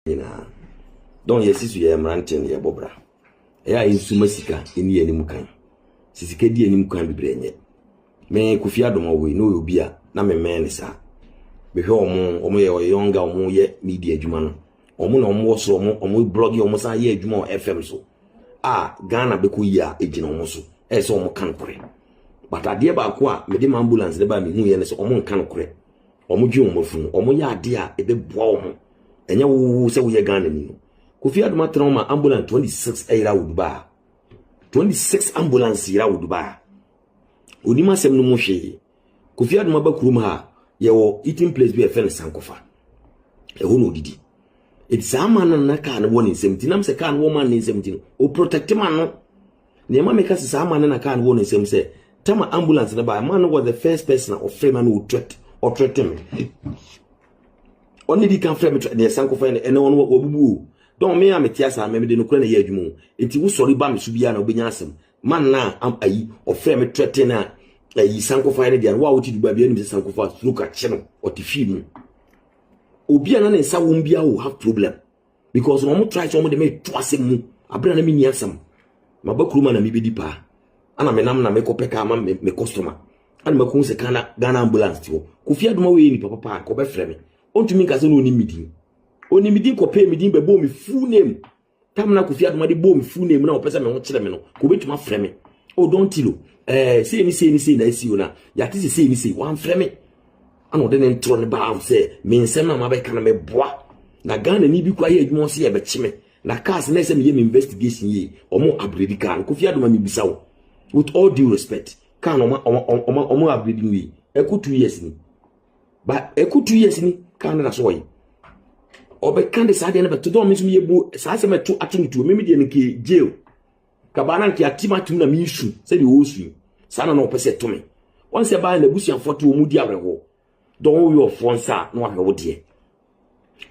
Nyinaa dɔn yɛsi so, yɛ mmeranteɛ no, yɛbɔ bra. Ɛyɛ a yɛnsuma sika ɛni yɛn anim kan. Sɛ sika di anim kan bebree nyɛ me. Kofi Adoma wei na ɔyɛ obi a na memɛn ne saa. Mehwɛ ɔmo, ɔmo yɛ ɔyɛ younger, ɔmo yɛ media adwuma no, ɔmo na ɔmo wɔ so, ɔmo blog, ɔmo san yɛ adwuma wɔ FM so a Ghana bɛkɔ yie a ɛgyina ɔmo so. Ɛyɛ sɛ ɔmo ka nokorɛ, but adeɛ baako a mede ma ambulance ne ba mehu yɛ ne sɛ ɔmo nka nokorɛ. Ɔmo dwe wɔn afunu, ɔmo yɛ adeɛ a ɛbɛboa wɔn. Ɛnyɛ wo sɛ woyɛ Ghana ni no. Kofi Adoma tena ma ambulance 26 ɛyera wɔ Dubai, 26 ambulance yera wɔ Dubai. Onim asɛm no mu hwee. Kofi Adoma ba kurom ha, yɛwɔ eating place bi a yɛfrɛ no Sankofa, ɛhɔ na odidi. Eti saa man no na kaa no wɔ ne nsam. Ti nam sɛ kaa no wɔ man ne nsam ti no, o protect man no. Nneɛma meka sɛ saa man no na kaa no wɔ ne nsam sɛ tama ambulance no ba, man no was the first person a ɔfrɛ ma no, ɔthreat, ɔthreat me. Ɔne di kan frɛ me deɛ Sankofa no ɛnɛ ɔno wɔbubu o. Dɔn me a mete asa mɛ mede nokora na ɛyɛ adwuma o. Enti wosɔre ba me so biara na wobɛnya asɛm. Man na ayi ɔfrɛ me threat na ayi Sankofa no deɛ wo a wote Dubai bi anim sɛ Sankofa stroke akye no, ɔte fii mu. Obi a na ne nsa wɔm biara will have problem because wɔn try sɛ wɔn de me to asɛm mu abere na me ni asɛm. Maba kurom a na mebɛdi paa ana menam na mekɔpɛ kaa ma me customer ana makɔhu sɛ Ghana ambulance te hɔ. Kofi Adoma wei nipa papa a kɔbɛfrɛ me, ɔntumi nka sɛ na ɔnim me din. Ɔnim me din, kɔpɛɛ me din, bɛbɔɔ me full name. Tam na Kofi Adoma de bɔɔ me full name na ɔpɛ sɛ me ho kyerɛ me no, kò obɛtumi afrɛ me: "Oh, Don Tilo, sei ni sei ni sei na asi o." Na yɛate sɛ sei ni sei, wamfrɛ me ana ɔde ne ntorɔ ne baa sɛ me nsɛm na mabɛka no meboa na Ghana ni bi kɔ ayɛ adwuma sɛ yɛbɛkye me na cars na ɛsɛ meyɛ me investigation yie. Ɔmo upgrade car no. Kofi Adoma, mebisa wo with all due respect, car no ɔmo upgrade no yie, ɛkɔ 2 years ni ba, ɛkɔ 2 years ni, car no da so wɔyɛ. Ɔbɛka de saa deɛ no bɛto dɔn mi nso meyɛ bu saa asɛm ɛto ato no tuo mímí deɛ no nke jail kabaa na nke atim atum na mi nsu sɛdeɛ ɔɔsu yi saa na ɔpɛ sɛ ɛto me. Wɔn sɛ baa na abusuafoɔ to wɔn mu di awerɛhoɔ. Dɔn wo yɛ ɔfoɔ nsa a na wahwɛ wo deɛ.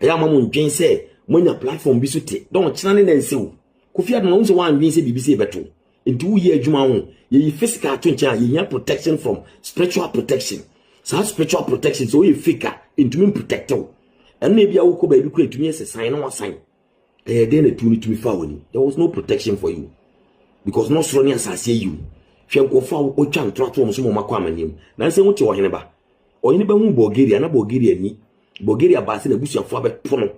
Ɛyɛ ama mo ndwen sɛ moanya platform bi so te dɔn kyena ne nansi wo. Kofi Adoma, wo sɛ woandwen sɛ biribi sɛ ɛbɛto nti woyɛ adwuma ho. Yɛyi physical ato nkyɛn a, yɛhia protection from spiritual protection. Saa spiritual protection sɛ woyɛ fake a, ntumi protect wo. Ɛno na ebi a wokɔ baabi kora ɛtumi ɛsɛ san na wasan ɛyɛ den na tu no tumi fa w'ani. There was no protection for you because no soro ne asase ayi wo. Hwɛ nkurɔfoɔ a wɔtwa ntorɔ ato wɔn so ma wɔn akɔ amanneɛ mu. Nanso wote ɔhene ba, ɔhene ba hu Bulgaria na Bulgaria ni Bulgaria baase na abusuafoɔ abɛto no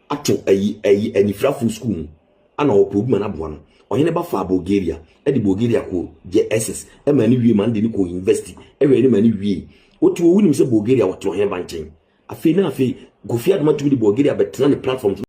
ato ayi anifirafoɔ sukuu mu ana ɔpɛ obi ma n'aboa no. Ɔhene ba fa Bulgaria, ɛde Bulgaria kɔ gye ss ɛma ne wie, ma ne de ne kɔ university, ɛhwɛ ne ma ne wie. Wotu owu nim sɛ Bulgaria wɔte ɔhene ba nkyɛn. Afei na afei Kofi Adoma tumi de Bulgaria bɛtena ne platform so.